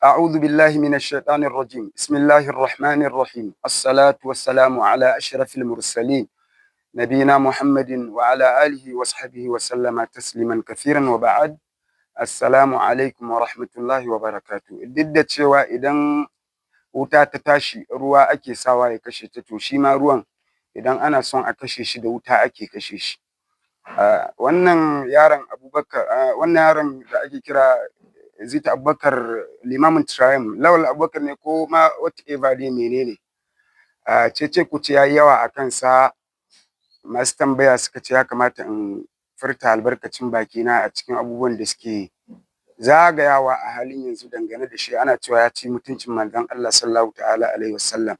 أعوذ بالله من الشيطان الرجيم، بسم الله الرحمن الرحيم، الصلاة والسلام على أشرف المرسلين، نبينا محمد وعلى آله وصحبه وسلم تسليما كثيرا، وبعد، السلام عليكم ورحمة الله وبركاته. Duk da cewa idan wuta ta tashi ruwa ake sawa ya kashe ta, to shi ma ruwan idan ana son a kashe shi, da wuta ake kashe shi. Wannan yaron Abubakar, wannan yaron da ake kira Zita Abubakar, limamin Triumph, Lawal Abubakar ne ko ma whatever dai menene, cece kuce yayi yawa a kansa. Masu tambaya suka ce ya kamata in furta albarkacin bakina a cikin abubuwan da suke zagayawa a halin yanzu dangane da shi. Ana cewa ya ci mutuncin Manzon Allah sallallahu ta'ala alaihi wasallam.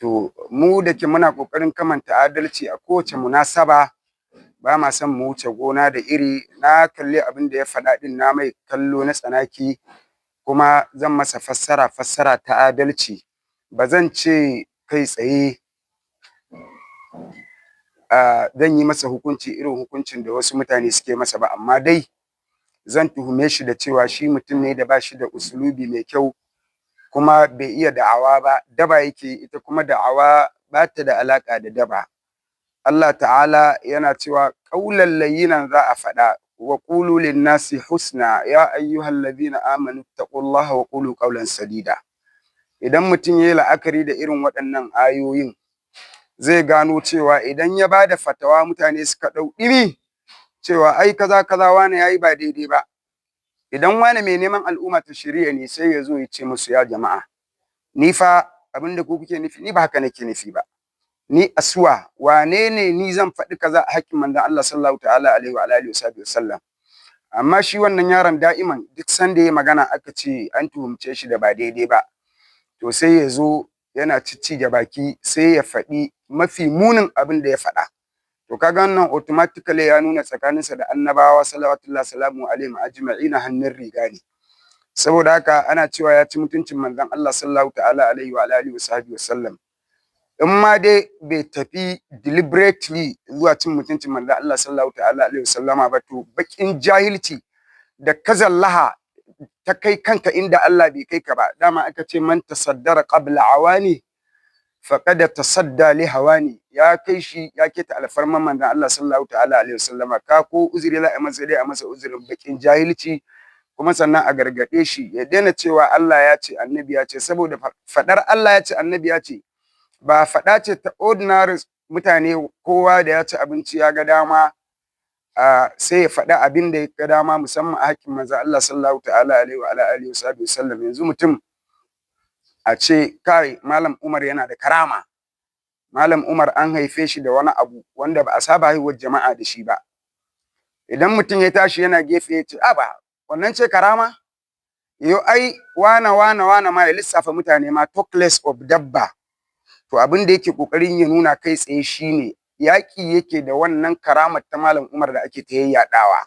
To mu da ke muna ƙoƙarin kamanta adalci a kowace munasaba, ba ma son mu wuce gona da iri. Na kalli abin da ya faɗa ɗin, na mai kallo na tsanaki, kuma zan masa fassara, fassara ta adalci. Ba zan ce kai tsaye zan yi masa hukunci irin hukuncin da wasu mutane suke masa ba, amma dai zan tuhume shi da cewa shi mutum ne da ba shi da usulubi mai kyau, kuma bai iya da'awa ba, daba yake. Ita kuma da'awa ba ta da alaƙa da daba. Allah ta'ala yana cewa ƙaulan layyinan za a faɗa, wa qulu linnasi husna, ya ayyuhal ladhina amanu taqullaha wa qulu qawlan sadida. Idan mutum yayi la'akari da irin waɗannan ayoyin, zai gano cewa idan ya bada fatawa mutane suka ɗau ɗimi cewa ai kaza kaza, wane yayi ba daidai ba, idan wane mai neman al'umma ta shirya ne, sai ya zo ya ce musu, "Ya jama'a, ni fa abin da ku kuke nufi, ni ba haka nake nufi ba. Ni asuwa wane ne ni zan faɗi kaza a haƙƙin Manzon Allah sallallahu ta'ala alaihi wa alihi wasallam?" Amma shi wannan yaron, da'iman duk sanda ya magana aka ce an tuhumce shi da ba daidai ba, to sai ya zo yana ciccije baki, sai ya faɗi mafi munin abin da ya faɗa. To kaga wannan automatically ya nuna tsakaninsa da annabawa salawatullahi salamu alaihim ajma'ina hannun riga ne. Saboda haka ana cewa ya ci mutuncin Manzon Allah sallallahu ta'ala alaihi wa alihi wa sallam. In ma dai bai tafi deliberately zuwa cin mutuncin Manzon Allah sallallahu ta'ala alaihi wa sallama ba, to bakin jahilci da kazallaha ta kai kanka inda Allah bai kai ka ba. Dama aka ce man tasaddara qabla awani faqad tasadda li hawani. Ya kai shi ya keta alfarman Manzon Allah sallallahu ta'ala alaihi wasallama. Ka ko uzuri za a masa, dai a masa uzurin bakin jahilci, kuma sannan a gargaɗe shi ya daina cewa Allah ya ce, Annabi ya ce, saboda faɗar Allah ya ce, Annabi ya ce ba faɗa ce ta ordinary mutane. Kowa da ya ci abinci ya ga dama sai ya faɗi abin da ya ga dama, musamman a hakkin Manzon Allah sallallahu ta'ala alaihi wa alihi wa sallam. Yanzu mutum a ce kai, Malam Umar yana da karama, Malam Umar an haife shi da wani abu wanda ba a saba haihuwar jama'a da shi ba. Idan mutum ya tashi yana gefe ya ce, "Aba, wannan ce karama? Yo ai wana wana wana ma," ya lissafa mutane ma, talk less of dabba. To abin da yake kokarin ya nuna kai tsaye shine yaƙi yake da wannan karamar ta Malam Umar da ake ta yayyadawa.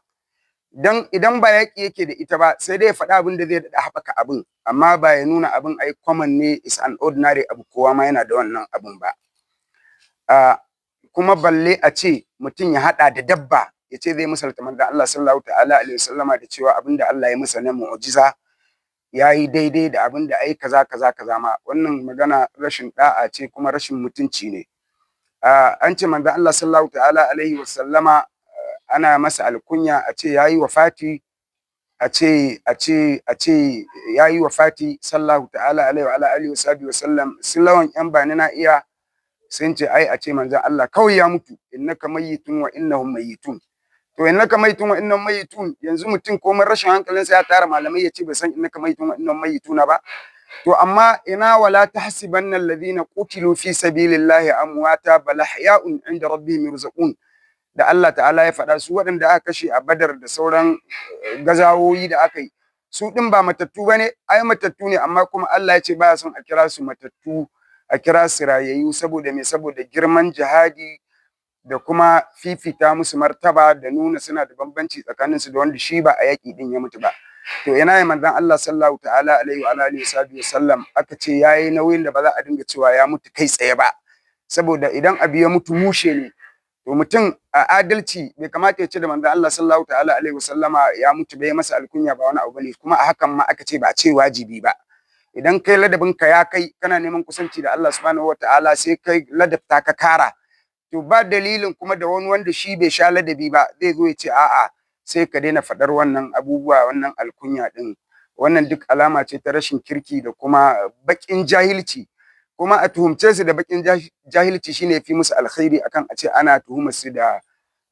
Dan idan ba yaƙi yake da ita ba, sai dai ya faɗi abin da zai daɗa haɓaka abin, amma ba ya nuna abin ai common ne, is an ordinary abu, kowa ma yana da wannan abin ba. Kuma balle a ce mutum ya haɗa da dabba, ya ce zai misalta Manzon Allah sallallahu ta'ala alaihi wasallama da cewa abin da Allah ya masa na mu'jiza ya yi daidai da abin da ai kaza kaza kaza ma. Wannan magana rashin da'a ce, kuma rashin mutunci ne. An ce Manzon Allah sallallahu ta'ala alaihi wasallama ana masa alkunya, a ce yayi wafati, a ce yayi wafati sallallahu ta'ala alaihi wa alihi wa sallam. Sun lawan yan bani na iya sun ce ai a ce Manzon Allah kawai ya mutu, innaka mayyitun wa innahum mayyitun. To innaka mayyitun wa innahum mayyitun, yanzu mutum komai rashin hankalinsa ya tara malamai ya ce bai san innaka mayyitun wa innahum mayyituna ba. To amma ina wala tahsibanna alladhina qutilu fi sabilillahi amwata bal ahya'un inda rabbihim yurzaqun da Allah ta'ala ya faɗa? Su waɗanda aka kashe a Badar da sauran gazawoyi da aka yi, su ɗin ba matattu bane? Ai matattu ne, amma kuma Allah ya ce baya son a kira su matattu, a kira su rayayyu. Saboda me? Saboda girman jihadi da kuma fifita musu martaba da nuna suna da bambanci tsakaninsu da wanda shi ba a yaƙi din ya mutu ba. To ina ya Manzon Allah sallallahu ta'ala alaihi wa alihi wa sallam aka ce yayi nauyin da ba za a dinga cewa ya mutu kai tsaye ba? Saboda idan abu ya mutu mushe ne, to To mutum a adalci bai kamata ya ce da manzon Allah sallallahu ta'ala alaihi wasallama ya mutu bai masa alkunya ba, wani abu bane. Kuma a hakan ma aka ce ba a ce wajibi ba. Idan kai ladabin ka ya kai, kana neman kusanci da Allah subhanahu wataala, sai kai ladabta ka kara, to ba dalilin kuma da wani wanda shi bai sha ladabi ba zai zo ya ce a'a, sai ka daina faɗar wannan abubuwa, wannan alkunya din. Wannan duk alama ce ta rashin kirki da kuma baƙin jahilci. Kuma a tuhumce su da baƙin jahilci shine fi musu alkhairi akan a ce ana tuhumar su da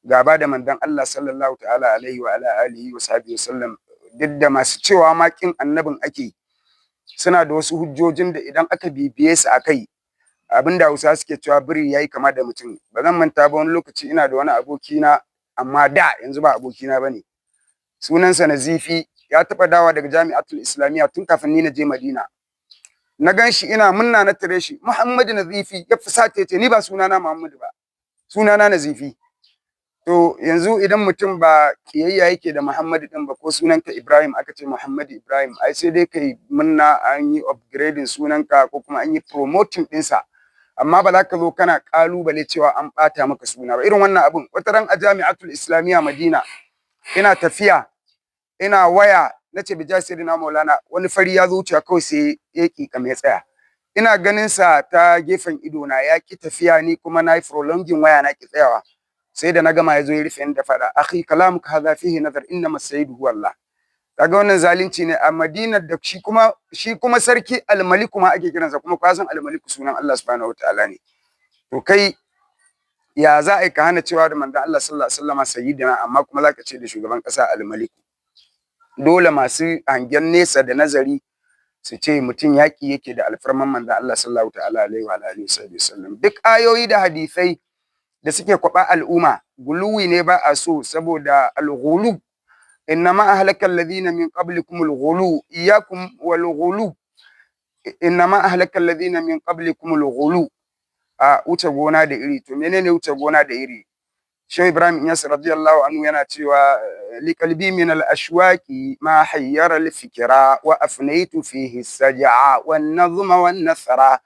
gaba da manzon Allah sallallahu ta'ala alaihi wa ala alihi wa sahbihi wasallam. Duk da masu cewa ma kin annabin ake, suna da wasu hujjojin da idan aka bibiye su akai, abinda Hausawa suke cewa biri yayi kama da mutum. Ba zan manta ba, wani lokaci ina da wani abokina, amma da yanzu ba abokina bane, sunansa Nazifi. Ya taɓa dawa daga Jami'atul Islamiyya tun kafin ni na je Madina. Na gan shi ina munna, na tare shi, "Muhammadu Nazifi." Ya fusata, ce, "Ni ba sunana Muhammadu ba, sunana Nazifi." To yanzu idan mutum ba kiyayya yake da Muhammadu din ba, ko sunanka Ibrahim aka ce Muhammadu Ibrahim, ai sai dai kai munna an yi upgrading sunanka ko kuma an yi promoting ɗinsa, amma ba za ka zo kana kalubale cewa an ɓata maka suna ba. Irin wannan abun, wata ran a Jami'atul Islamiyya Madina ina tafiya, ina waya, na ce, "Bija sayyidina Maulana." Wani fari ya zo wucewa kawai, sai ya ƙiƙa mai tsaya. Ina ganin sa ta gefen ido na, ya ki tafiya, ni kuma na yi prolonging waya, na ki tsayawa. Sai da na gama ya zo ya rufe ni da faɗa, "Akhi, kalamuka hadha fihi nazar, innama sayyidu huwa Allah." Kaga wannan zalunci ne a Madinar da shi kuma sarki Almaliku ma ake kiransa, kuma ka san Almaliku sunan Allah subhanahu wataala ne. To kai ya za a yi ka hana cewa da manzon Allah sallallahu alaihi wasallama sayyidina, amma kuma zaka ce da shugaban kasa Almaliku? Dole masu hangen nesa da nazari su ce mutum yaƙi yake da alfarman manzon Allah sallallahu ta'ala alaihi wa alihi wasallam. Duk ayoyi da hadisai da suke kwaba al'umma, guluwi ne ba a so, saboda al-ghulu, innama ahlaka alladhina min qablikum al-ghulu, iyyakum wal ghulu, innama ahlaka alladhina min qablikum al-ghulu, a wuce gona da iri. To menene wuce gona da iri? Shehu Ibrahim Inyas radiyallahu anhu yana cewa, "Liqalbi min al-ashwaqi ma hayyara al-fikra wa afnaytu fihi as-saj'a wan nazma wan nasra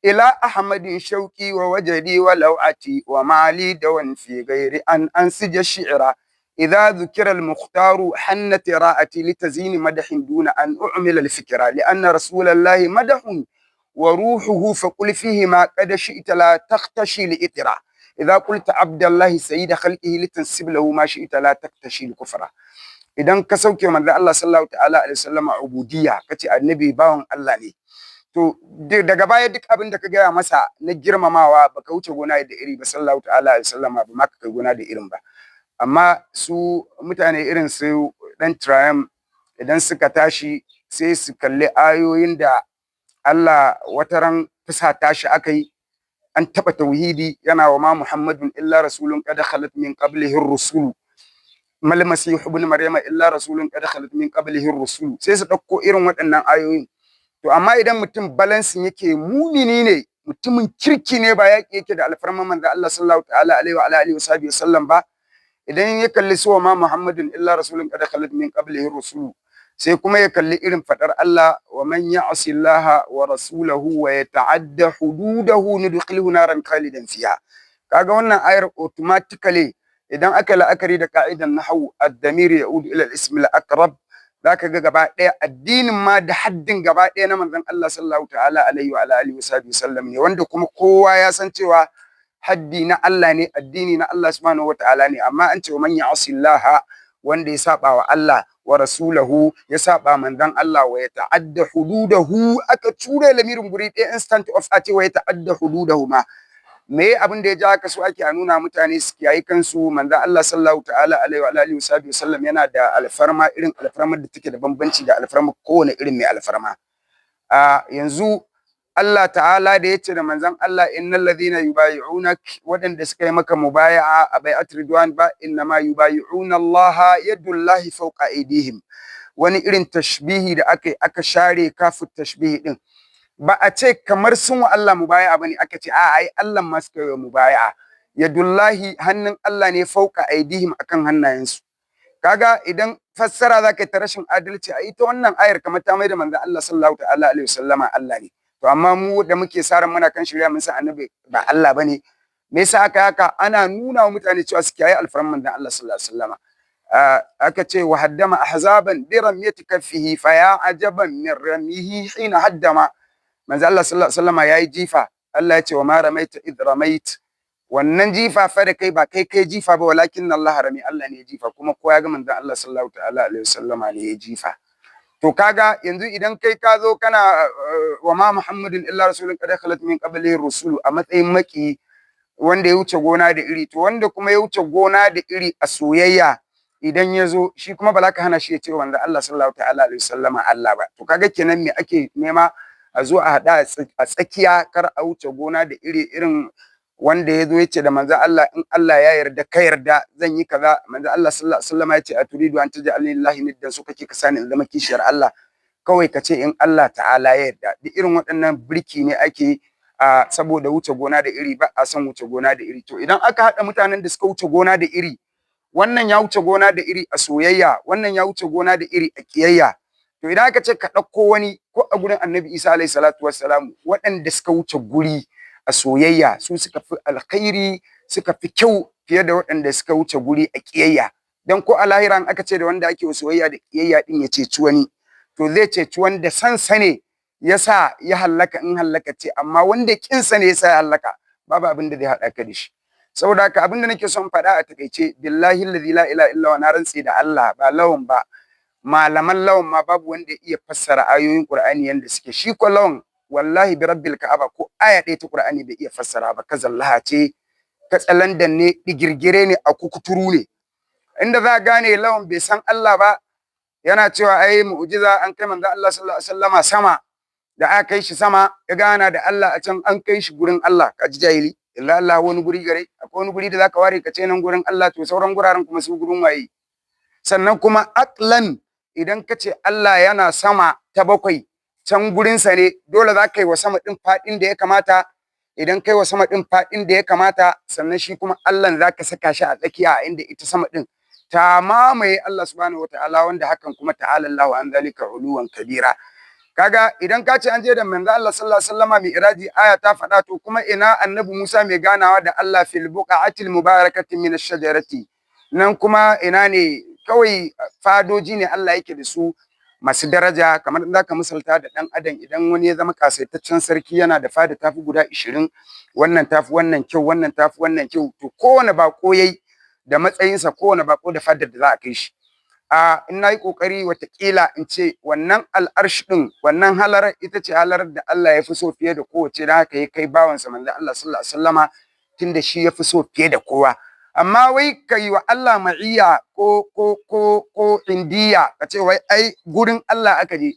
ila ahmadin shauqi wa wajdi wa law'ati wa mali dawan fi ghairi an ansija shi'ra. إذا ذكر المختار حنت راءتي لتزيين مدح دون أن أعمل الفكرة، لأن رسول الله مدح وروحه، فقل فيه ما قد شئت لا تختشي لإطرا. إذا قلت عبد الله سيد خلقه لتنسب له ما شئت لا تختشي الكفر." Idan ka sauke manzo Allah sallallahu ta'ala alaihi wasallam ubudiyya, kace annabi bawan Allah ne, to daga baya duk abin da ka gaya masa na girmamawa baka wuce gona da iri ba, sallallahu ta'ala alaihi wasallam, ba ma ka kai gona da irin ba. Amma su mutane irin su dan Triumph, idan suka tashi sai su kalli ayoyin da Allah wataran fusata shi aka yi, an taɓa tauhidi, yana "Wa ma Muhammadun illa rasulun qad khalat min qablihi ar-rusul, mal masih ibn maryama illa rasulun qad khalat min qablihi ar-rusul", sai su ɗauko irin waɗannan ayoyin. To amma idan mutum balancing yake, mumini ne, mutumin kirki ne, ba yaƙi yake da alfarman manzo Allah sallallahu ta'ala alaihi wa alihi wa sallam ba, idan ya kalli su "Wa ma Muhammadun illa rasulun qad khalat min qablihi ar-rusul", sai kuma ya kalli irin fadar Allah, "Wa man ya'si Allah wa rasulahu wa yata'adda hududahu nudkhilhu naran khalidan fiha". Kaga wannan ayar automatically, idan aka la'akari da ka'idan nahwu, ad-damir ya'udu ila al-ism al-aqrab, zaka ga gaba ɗaya addinin ma da haddin gaba ɗaya na manzon Allah sallallahu ta'ala alaihi wa alihi wa sallam ne, wanda kuma kowa ya san cewa haddi na Allah ne, addini na Allah subhanahu wa ta'ala ne. Amma an ce "wa man ya'si Allah", wanda ya saba wa Allah, "wa rasulahu", ya saba manzon Allah, "wa yata'adda hududahu", aka ture lamirin guri ɗaya instant of a ce "wa yata'adda hududahu" ma. Me abin da ya ja haka? So ake a nuna mutane su kiyayi kansu. Manzon Allah sallallahu ta'ala alaihi wa alihi wa sallam yana da alfarma, irin alfarmar da take da bambanci da alfarma kowane irin mai alfarma. A yanzu Allah ta'ala da yace da manzon Allah, "Innal ladhina yubayi'unak", waɗanda suka yi maka mubaya'a a bai'at ridwan ba, "innama yubayi'una Allah, yadullahi fawqa aydihim". Wani irin tashbihi da aka share kafu tashbihi din, ba a ce kamar sun wa Allah mubaya'a bane, aka ce a ai Allah ma suka yi mubaya'a. Yadullahi, hannun Allah ne, fauqa aydihim, akan hannayensu. Kaga idan fassara zaka yi ta rashin adalci a ita wannan ayar, kamar ta mai da manzon Allah sallallahu ta'ala alaihi wasallama Allah ne. To amma mu da muke sa ran muna kan shirya, mun san annabi ba Allah bane. Me yasa aka haka? Ana nuna wa mutane cewa su kiyaye alfarman manzon Allah sallallahu alaihi wasallama. Aka ce wa haddama ahzaban bi ramyati kaffihi fa ya ajaban min ramihi hina haddama. Manzo Allah sallallahu alaihi wasallama yayi jifa, Allah ya ce wa ma ramaita id ramait. Wannan jifa fa da kai ba kai kai jifa ba, walakin Allah rami, Allah ne ya jifa, kuma kowa ya ga manzo Allah sallallahu ta'ala alaihi wasallama ne ya jifa. To kaga yanzu idan kai ka zo kana wa ma Muhammadin illa rasulun qad khalat min qablihi rusulu a matsayin maki wanda ya wuce gona da iri, to wanda kuma ya wuce gona da iri a soyayya idan ya zo shi kuma ba za ka hana shi ya ce wanda Allah sallallahu ta'ala alaihi wasallama Allah ba. To kaga kenan me ake nema? A zo a haɗa a tsakiya, kar a wuce gona da iri. Irin wanda ya zo ya ce da manzo Allah, in Allah ya yarda ka yarda zan yi kaza. Manzo Allah sallallahu alaihi wasallama ya ce aturidu an taj'alni lillahi niddan, so kake ka sani in zama kishiyar Allah? Kawai ka ce in Allah ta'ala ya yarda. Duk irin waɗannan birki ne ake saboda wuce gona da iri, ba a son wuce gona da iri. To idan aka haɗa mutanen da suka wuce gona da iri, wannan ya wuce gona da iri a soyayya, wannan ya wuce gona da iri a kiyayya, to idan aka ce ka ɗauko wani ko a gurin Annabi Isa alaihi salatu wassalam, waɗanda suka wuce guri a soyayya su suka fi alkhairi, suka fi kyau fiye da waɗanda suka wuce guri a kiyayya. Dan ko a lahira in aka ce da wanda ake soyayya da kiyayya din ya ceci wani, to zai ceci wanda san sa ne yasa ya hallaka in hallaka ce, amma wanda kinsa ne yasa ya hallaka, babu abin da zai haɗa ka da shi. Saboda haka abin da nake son faɗa a takaice, billahi allazi la ilaha illa na rantse da Allah, ba Lawan ba, malaman Lawan ma babu wanda ya iya fassara ayoyin Qur'ani yanda suke. Shi ko Lawan, wallahi bi rabbil ka'aba, ko aya ɗaya ta Qur'ani bai iya fassara ba. Kazallaha ce, katsalandan ne, digirgire ne, a kukuturu ne. Inda za a gane Lawan bai san Allah ba, yana cewa ai mu'jiza an kai manzo Allah sallallahu alaihi wasallama sama, da aka kai shi sama ya gana da Allah a can, an kai shi gurin Allah. Ka ji jahili. Illa Allah wani guri gare, akwai wani guri da zaka ware ka ce nan gurin Allah, to sauran guraren kuma su gurin waye? Sannan kuma aqlan, idan ka ce Allah yana sama ta bakwai, can gurinsa ne, dole za ka yi wa sama ɗin faɗin da ya kamata. Idan kai wa sama ɗin faɗin da ya kamata, sannan shi kuma Allah za ka saka shi a tsakiya, inda ita sama ɗin ta mamaye Allah subhanahu wataala, wanda hakan kuma ta'ala Allahu an zalika uluwan kabira. Kaga idan ka ce an je da manzo Allah sallallahu alaihi wasallama mai iraji, aya ta faɗa, to kuma ina Annabi Musa mai ganawa da Allah fil buqa'atil mubarakati min ash-shajarati? Nan kuma ina ne? Kawai fadoji ne Allah yake da su masu daraja, kamar in zaka misalta da dan adam, idan wani ya zama kasaitaccen sarki, yana da fada tafi guda 20, wannan tafi wannan kyau, wannan tafi wannan kyau, to kowane bako yayi da matsayinsa, kowane bako da fadar da za a kai shi. A in nayi kokari watakila in ce wannan al'arsh din, wannan halarar ita ce halarar da Allah ya fi so fiye da kowace, dan haka ya kai bawansa manzo Allah sallallahu alaihi wasallama, tunda shi ya fi so fiye da kowa. Amma wai ka yi wa Allah ma'iyya ko indiya, ka ce wai ai gurin Allah aka je,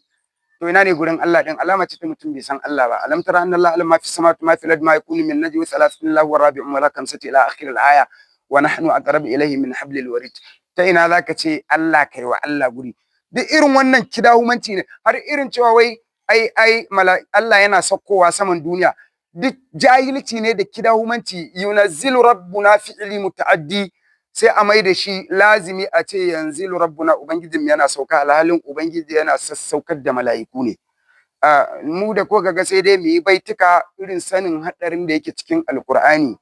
to ina ne gurin Allah din? Alama ce ta mutum bai san Allah ba. Alam tara anna Allah ma fi samawati ma fi al-ardi ma yakunu min najwa thalathatin illa huwa rabi'uhum wala khamsati ila akhir al-aya wa nahnu aqrabu ilayhi min hablil warid. Ta ina zaka ce Allah kai wa Allah guri? Duk irin wannan kidahumanci ne, har irin cewa wai ai Allah yana sakkowa saman duniya, duk jahilci ne da kidahumanci. Yunazzilu rabbuna fi'li muta'addi, sai a mai da shi lazimi, a ce yanzilu rabbuna, ubangijin yana sauka, alhalin ubangiji yana sassaukar da mala'iku ne. Mu da ko ga sai dai mu yi baituka irin sanin hadarin da yake cikin Alqur'ani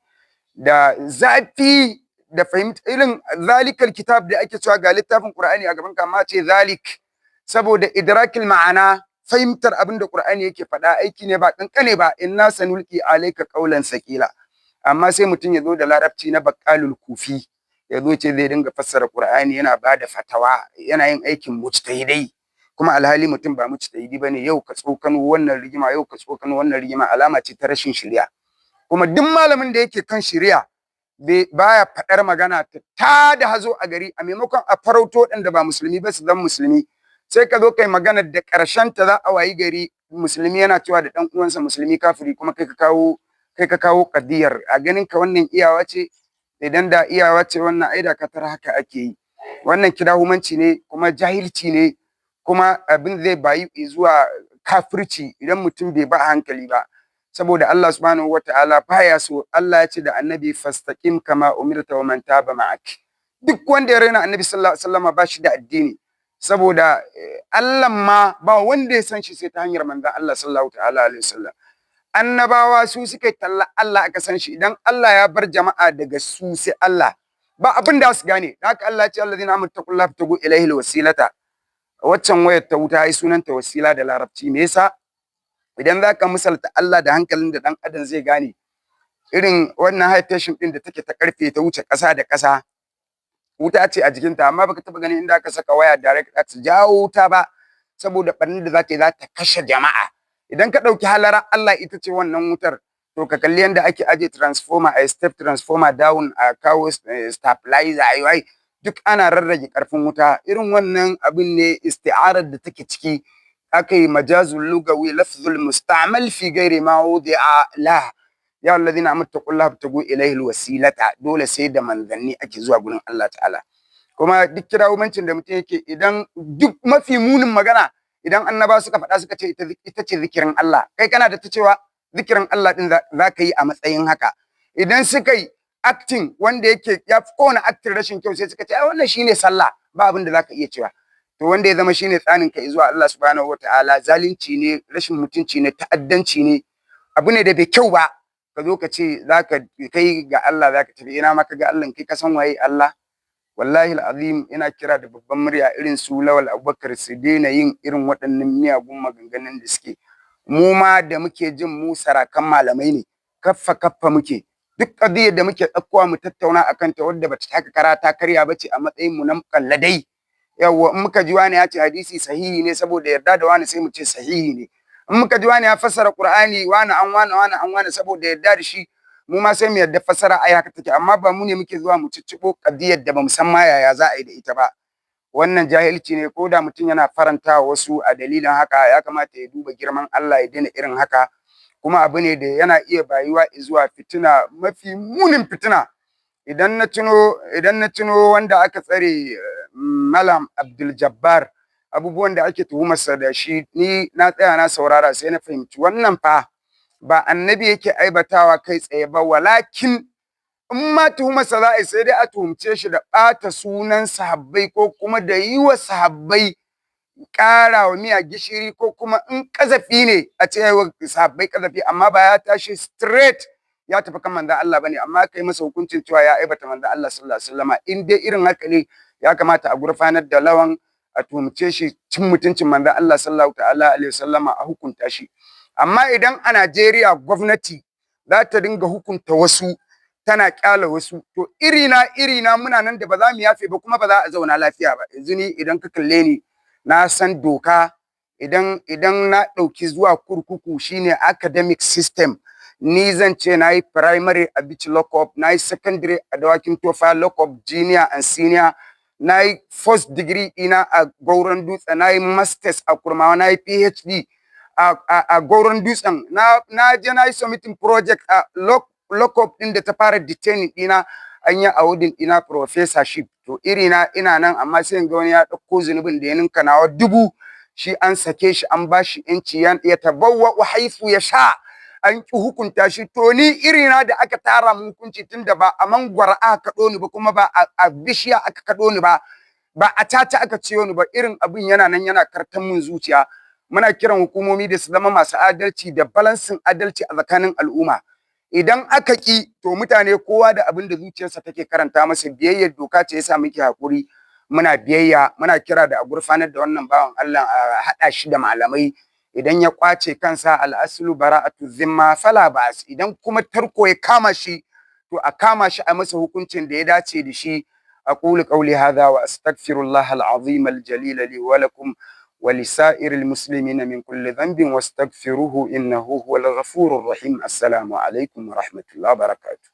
da zafi da fahimta, irin zalikal kitab da ake cewa ga littafin Qur'ani a gaban ka, amma ce zalik, saboda idrakil ma'ana, fahimtar abin da Qur'ani yake faɗa aiki ne ba kankane ba. Inna sanulqi alayka qawlan saqila. Amma sai mutum ya zo da larabci na baqalul kufi, ya zo ce zai dinga fassara Qur'ani, yana bada fatawa, yana yin aikin mujtahidai, kuma alhali mutum ba mujtahidi bane. Yau ka tsokano wannan rigima, yau ka tsokano wannan rigima, alama ce ta rashin shari'a. Kuma duk malamin da yake kan shari'a baya faɗar magana ta da hazo a gari, a maimakon a farauto waɗanda ba musulmi ba su zama musulmi, sai ka zo kai magana da ƙarshen ta za a wayi gari musulmi yana cewa da ɗan uwansa musulmi kafiri, kuma kai ka kawo kadiyar. A ganin ka wannan iyawa ce? Idan da iyawa ce wannan, ai da ka tara haka ake yi. Wannan kidahumanci ne kuma jahilci ne, kuma abin zai bayu zuwa kafirci idan mutum bai ba hankali ba, saboda Allah subhanahu wataala baya so. Allah ya ce da Annabi fastaqim kama umirta wa man taba ma'ak. Duk wanda ya raina Annabi sallallahu alaihi wasallam ba shi da addini, saboda Allah ma ba wanda ya san shi sai ta hanyar manzon Allah sallallahu ta'ala alaihi wasallam. Annabawa su suka yi talla Allah aka san shi. Idan Allah ya bar jama'a daga su sai Allah, ba abin da su gane. Haka Allah ya ce: الذين آمنوا اتقوا الله وابتغوا إليه الوسيلة. Waccan wayar ta wuta ai sunanta wasila da Larabci. Me yasa? Idan zaka misalta Allah da hankalin da dan adam zai gane, irin wannan high tension din da take ta karfe ta wuce ƙasa da ƙasa, wuta ce a jikinta, amma baka taba ganin inda aka saka waya direct ta jawo wuta ba, saboda ɓarnar da za ta yi za ta kashe jama'a. Idan ka ɗauki halara Allah ita ce wannan wutar, to ka kalli yadda ake aje transformer, a step transformer down, a kawo stabilizer, ayi duk ana rarrage karfin wuta. Irin wannan abin ne isti'arar da take ciki, aka yi مجاز لغوي، لفظ المستعمل في غير ما وضع له. يا الذين آمنوا اتقوا الله وابتغوا إليه الوسيلة. Dole sai da manzanni ake zuwa gurin Allah ta'ala. Kuma duk kirawumancin da mutum yake, idan duk mafi munin magana idan annaba suka faɗa suka ce ita ce zikirin Allah, kai kana da ta cewa zikirin Allah din za ka yi a matsayin haka. Idan suka yi acting wanda yake ya fi kowane acting rashin kyau, sai suka ce ai wannan shine sallah, ba abin da za ka iya cewa. To wanda ya zama shine tsanin ka zuwa Allah subhanahu wataala, zalunci ne, rashin mutunci ne, ta'addanci ne, abu ne da bai kyau ba. Ka zo ka ce za ka kai ga Allah, za ka tafi ina ma ka ga Allah? Kai ka san waye Allah? Wallahi al'azim, ina kira da babban murya, irin su Lawal Abubakar su daina yin irin waɗannan miyagun maganganun da suke. Mu ma da muke jin mu sarakan malamai ne, kaffa kaffa muke. Duk ƙadiyar da muke ɗaukowa mu tattauna akan ta, wadda bata taka kara ta karya bace a matsayin mu na muƙalladai, yawwa, in muka ji wani ya ce hadisi sahihi ne, saboda yarda da wani sai mu ce sahihi ne. In muka ji wani ya fassara Qur'ani, wani an wani wani an wani, saboda yarda da shi mu ma sai mu yarda fassara ai haka take. Amma ba mu ne muke zuwa mu cicciɓo ƙadiyar da bamu san ma yaya za a yi da ita ba. Wannan jahilci ne. Ko da mutum yana faranta wasu a dalilin haka, ya kamata ya duba girman Allah ya daina irin haka. Kuma abu ne da yana iya bayuwa zuwa fitina, mafi munin fitina. Idan na tuno wanda aka tsare, Malam Abdul Jabbar, abubuwan da ake tuhumarsa da shi, ni na tsaya na saurara, sai na fahimci wannan fa ba annabi yake aibatawa kai tsaye ba. Walakin in ma tuhumarsa za a yi, sai dai a tuhumce shi da ɓata sunan sahabbai, ko kuma da yi wa sahabbai ƙara wa miya gishiri, ko kuma in ƙazafi ne a ce wa sahabbai ƙazafi, amma ba ya tashi straight ya tafi kan manzon Allah bane. Amma kai masa hukuncin cewa ya aibata manzon Allah sallallahu alaihi wasallama, in dai irin haka ne, ya kamata a gurfanar da Lawan, a tuhumce shi cin mutuncin manzon Allah sallallahu ta'ala alaihi wasallama, a hukunta shi. Amma idan a Najeriya gwamnati za ta dinga hukunta wasu tana kyala wasu, to irina irina muna nan da ba za mu yafe ba, kuma ba za a zauna lafiya ba. Yanzu ni idan ka kalle ni, na san doka. Idan na ɗauki zuwa kurkuku shine academic system, ni zan ce na yi primary a Bichi Lockup, na yi secondary a Dawakin Tofa Lockup, junior and senior, na yi first degree ɗina a Goron Dutse, na yi masters a Kurmawa, na yi PhD a Goron Dutsen, na je na yi submitting project a lockup ɗin da ta fara detaining ɗina, an yi awarding ɗina professorship. To irina ina nan, amma sai in ga wani ya ɗauko zunubin da ya ninka nawa 1000, shi an sake shi, an ba shi ‘yanci, يتبوأ حيث يشاء, an ki hukunta shi. To ni irina da aka tara mu hukunci, tunda ba a mangwara aka kaɗo ni ba, kuma ba a bishiya aka kaɗo ni ba, ba a caca aka ciyo ni ba, irin abin yana nan yana kartan mun zuciya. Muna kiran hukumomi da su zama masu adalci da balancing adalci a tsakanin al'umma. Idan aka ki, to mutane kowa da abin da zuciyarsa take karanta masa. Biyayyar doka ce yasa muke hakuri, muna biyayya. Muna kira da a gurfanar da wannan bawan Allah, a haɗa shi da malamai. Idan ya kwace kansa, الأصل براءة الذمة فلا بأس. Idan kuma tarko ya kama shi, to a kama shi a masa hukuncin da ya dace da shi. أقول قولي هذا وأستغفر الله العظيم الجليل لي ولكم ولسائر المسلمين من كل ذنب، واستغفروه إنه هو الغفور الرحيم. السلام عليكم ورحمة الله وبركاته.